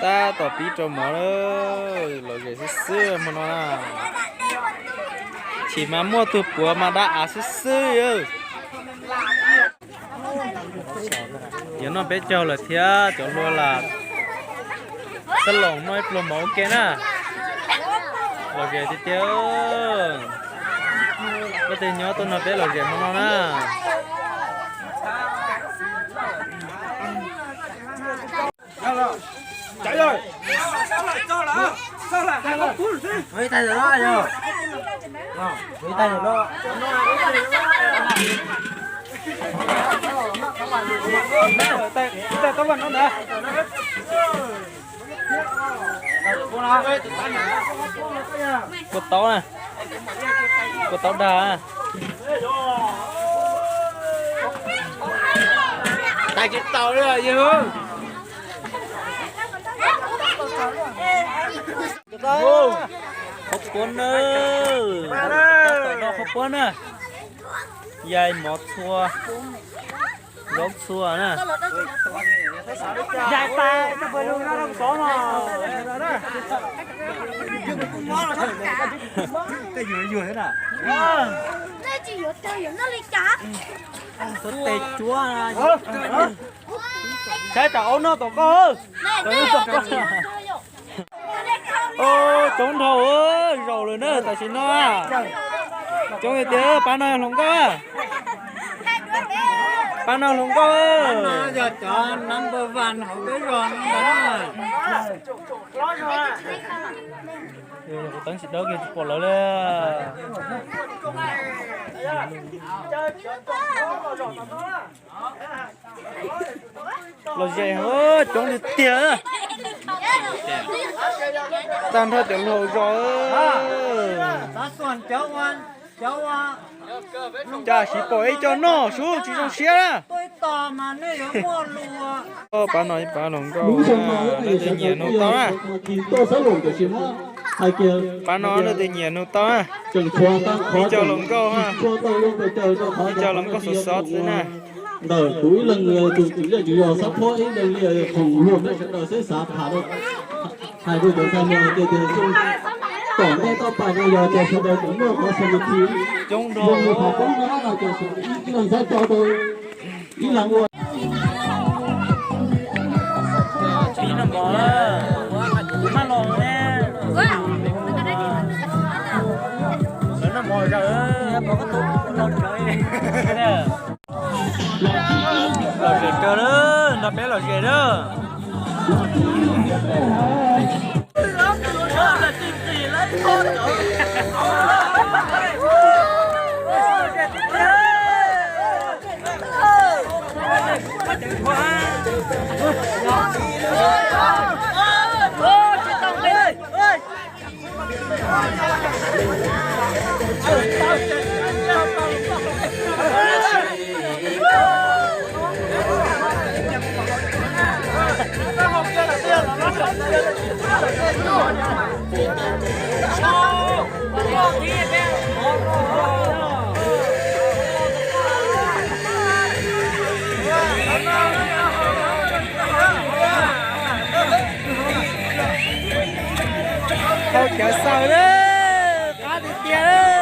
Tab tom pib rau mov lawm, lom zem xwb xwb hmo no na. Chim mas muaj tug puav mas dab av xwb xwb. Yuav noj peb caug lawm thiab cov hluas las. Xab loos noj ib pluag mov ua ke na. Lom zem tiag tiag. Koj tej nyob tuaj nrog peb lom zem hmo no na. Kua taub na, kua taub dag. Tais tsis tau li yawg. Qhov puab na, qhov puab na, yai mov txhua, zaub txhua na. Tej yuag yuag na. Tes cuab. Saib tsam aub noj tom koj. Coob dhau zaus lawm na tam sim no. Coob tiag, pab no yog hluas nkauj. Pab no hluas nkauj. Yog cov number one hauv peb zos no ntag. Kuv teeb tsis dawb kiag tsis pom lawv li. Lom zem, coob tiag tiag. Tag nrho cov hluas zos. Cas sim pom ib co noj sub tsis zoo siab na. Pab no ib pab hluas nkauj, leej twg nyiam nug tau na. Pab no leej twg nyiam nug tau na. Ib co hluas nkauj, ib co hluas nkauj xov xov xwb na. Ntawm kuv ib leeg tus txiv zej tsis yog xab phob ib leeg li, khoom luag peb sawv daws xwb xav tham rau, hais rau cov ntxhais hluas tias tias xyoo tom ntej toj pais no yog tias sawv daws tseem muaj qhov xyoo ti coob rau qhov poob no no ces ib leeg xav tso rau ib leeg ua. Tsis noj mov, maj los ne. Lawv noj mov zog. Lom zem kawg na, nrog peb lom zem na. Tau cawv xaws lawm, qab tiag tiag lawm.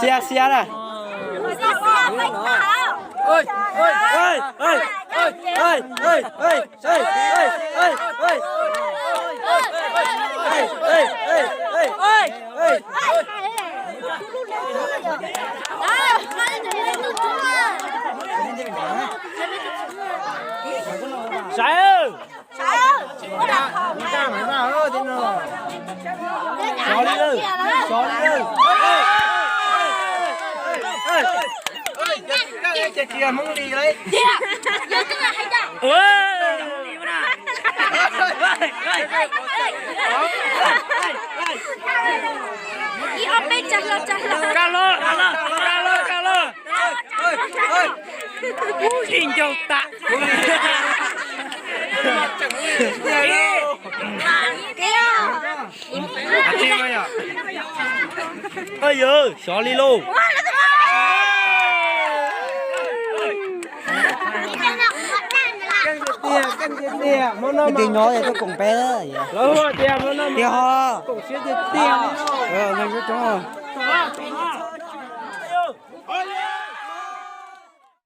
Xiab xiab na. Sawv. Sov li lawm, sov li lawm. Ces tsis yog Hmoob li lawm. Ib ob peb tsa hlo, tsa hlo. Tsa hlo, tsa hlo, tsa hlo. Ub, tsis ncaug tas. Yawg, sov li lauj. Ib tug nyob tuaj koom peb. Tiag ho.